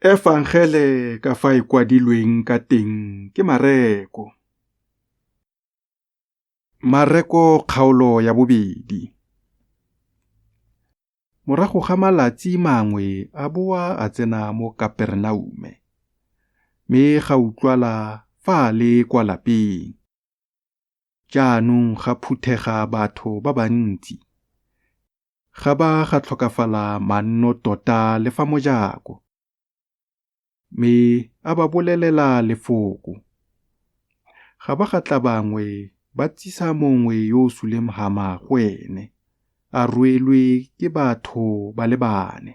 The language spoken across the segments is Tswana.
Efangele ka fa e kwadilweng ka teng ke Mareko. Mareko kgaolo ya 2. Morago ga malatsi mangwe a boa a tsena mo Kaperenaume, mme ga utlwala fa a le kwa lapeng. Jaanong ga phuthega batho ba bantsi, ga ba ga tlhokafala manno tota le fa mojako. Mme a ba bolelela lefoko. Ga ba ga tla bangwe ba tsisa mongwe yo o suleng hama go ene, a rwelwe ke batho ba le bane.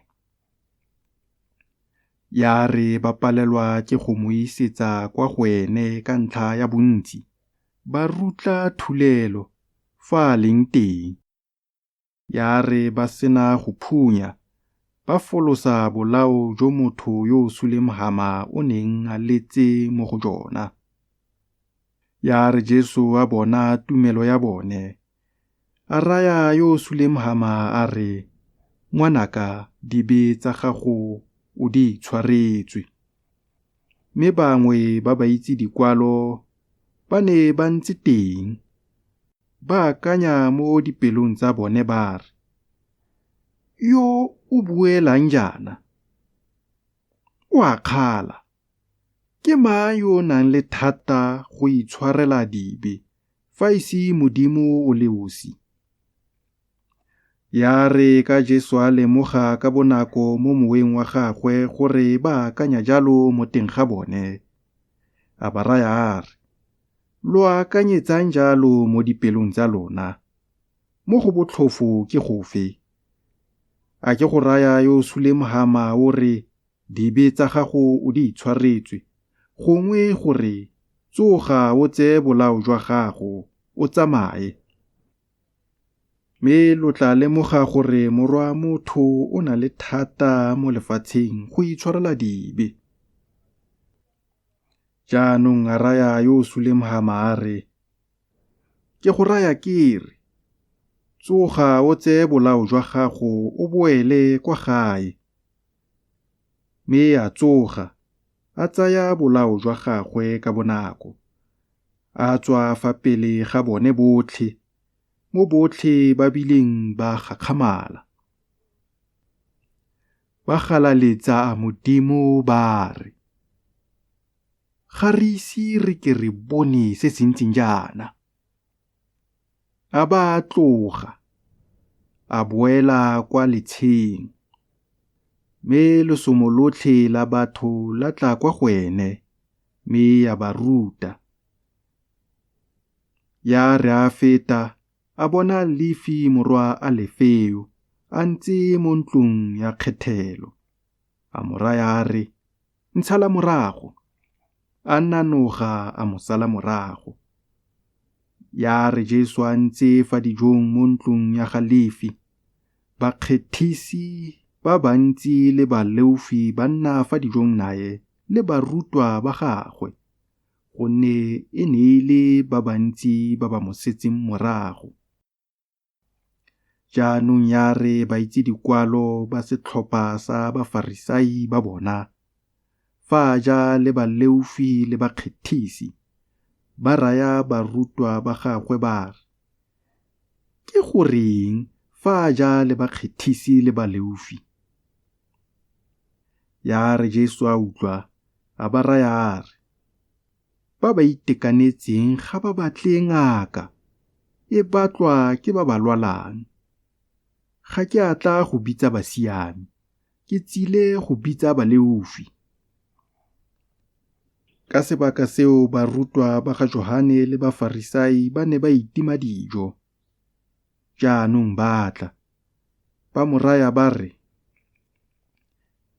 Ya re ba palelwa ke go mo isetsa kwa go ene ka ntlha ya bontsi, ba rutla thulelo fa a leng teng. Ya re ba sena go phunya, ba folosa bolao jo motho yo o suleng hama o neng a letse mo go jona. Ya re Jesu a bona tumelo ya bone, a raya yo o suleng hama a re, Ngwanaka, dibe tsa gago o di itshwaretswe. Mme bangwe ba baitse dikwalo ba ne ba ntse teng, ba akanya mo dipelong tsa bone ba re, Yo o buelang jaana? O a kgala. Ke mang yo o nang le thata go itshwarela dibe, fa e se Modimo o le osi? Ya re ka Jesu a lemoga ka bonako mo moweng wa gagwe gore ba akanya jalo mo teng ga bone, a ba raya a re, Lo akanyetsang jalo mo dipelong tsa lona? Mo go botlhofo ke gofe? A ke go raya yo o suleng hama o re, Dibe tsa gago o di itshwaretswe, gongwe go re, Tsoga o tseye bolao jwa gago, o tsamaye? Mme lo tla lemoga gore Morwa Motho o na le thata mo lefatsheng go itshwarela dibe. Jaanong a raya yo o suleng hama a re, Ke go raya ke re, tsoga o tseye bolao jwa gago o boele kwa gae. Mme a tsoga, a tsaya bolao jwa gagwe ka bonako, a tswa fa pele ga bone botlhe, mo botlhe ba bileng ba gakgamala. Ba galaletsa Modimo ba re, Ga re ise re ke re bone se se ntseng jaana. A ba a tloga, a boela kwa letsheng. Mme lesomo lotlhe la batho la tla kwa go ene, mme a ba ruta. Ya re a feta, a bona Lefi morwa Alefeo a ntse mo ntlong ya kgethelo. A mo raya a re, Ntshala morago. A nanoga a mo sala morago. Ya re Jesu a ntse fa dijong mo ntlong ya ga Lefi, bakgethisi ba bantsi le baleofi ba nna fa dijong nae le barutwa ba gagwe, gonne e ne e le ba bantsi ba ba mo setseng morago. Jaanong ya re baitse dikwalo ba setlhopha sa Bafarisai ba bona, fa a ja le baleofi le bakgethisi, ba raya barutwa ba gagwe ba re, Ke goreng fa a ja le bakgethisi le baleofi? Ya re Jesu a utlwa, a ba raya a re, Ba ba itekanetseng ga ba batle ngaka, e batlwa ke ba ba lwalang. Ga ke a tla go bitsa basiami, ke tsile go bitsa baleofi. Ka sebaka seo barutwa ba ga Johane le Bafarisai ba ne ba itima dijo. Jaanong ba tla, ba mo raya ba re,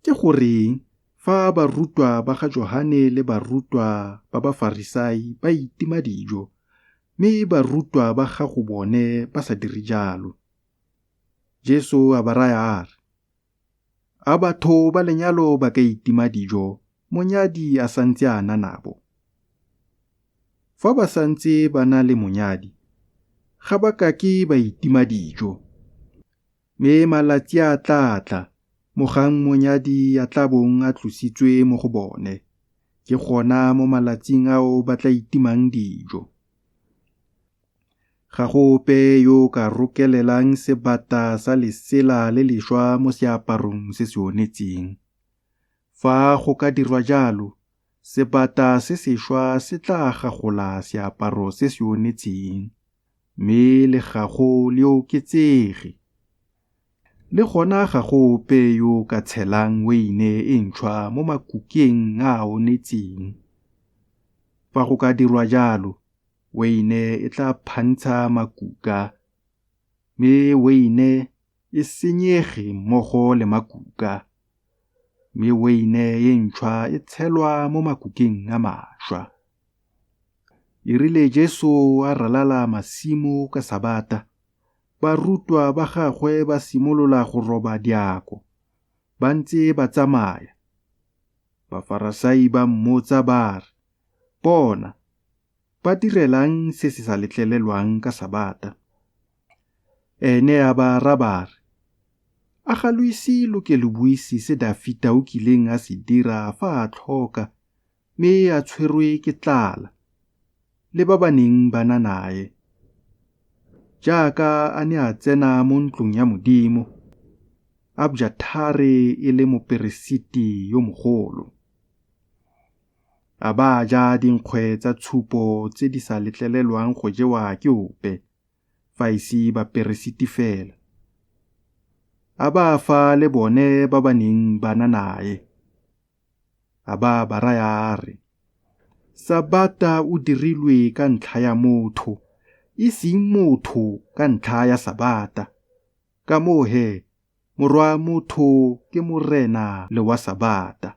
Ke goreng fa barutwa ba ga Johane le barutwa ba Bafarisai ba itima dijo, mme barutwa ba gago bone ba sa dire jalo? Jesu a ba raya a re, A batho ba lenyalo ba ka itima dijo monyadi a santse a na nabo? Fa ba santse ba na le monyadi, ga ba kake ba itima dijo. Mme malatsi a tla tla Mogang monyadi a tla bong a tlositswe mo go bone, ke gona mo malatsing ao ba tla itimang dijo. Ga go ope yo o ka rokelelang sebata sa lesela le lešwa mo seaparong se se onetseng. Fa go ka dirwa jalo, sebata se sešwa se tla gagola seaparo se se onetseng, mme legago le oketsege. Le gona ga go ope yo o ka tshelang weine e ntšhwa mo makukeng a a onetseng. Fa go ka dirwa jalo, weine e tla phantsha makuka, mme weine e senyege mmogo le makuka. Mme weine e ntšhwa e tshelwa mo makukeng a mašwa. E rile Jesu a ralala masimo ka Sabata, barutwa ba gagwe ba simolola go roba diako, ba ntse ba tsamaya. Bafarasai ba mmotsa ba re, Bona, ba direlang se se sa letlelelwang ka Sabata? Ene a ba araba a re, A ga lo ise lo ke lo buise se Dafita o kileng a se dira fa a tlhoka mme a tshwerwe ke tlala, le ba ba neng ba na nae? Jaaka a ne a tsena mo ntlong ya Modimo, Abjathare e le moperesiti yo mogolo. A ba a ja dinkgwe tsa tshupo tse di sa letlelelwang go jewa ke ope, fa e se baperesiti fela. A ba a fa le bone ba ba neng ba na nae. A ba a ba raya a re, Sabata o dirilwe ka ntlha ya motho, e seng motho ka ntlha ya Sabata. Ka moo he, Morwa motho ke Morena le wa Sabata.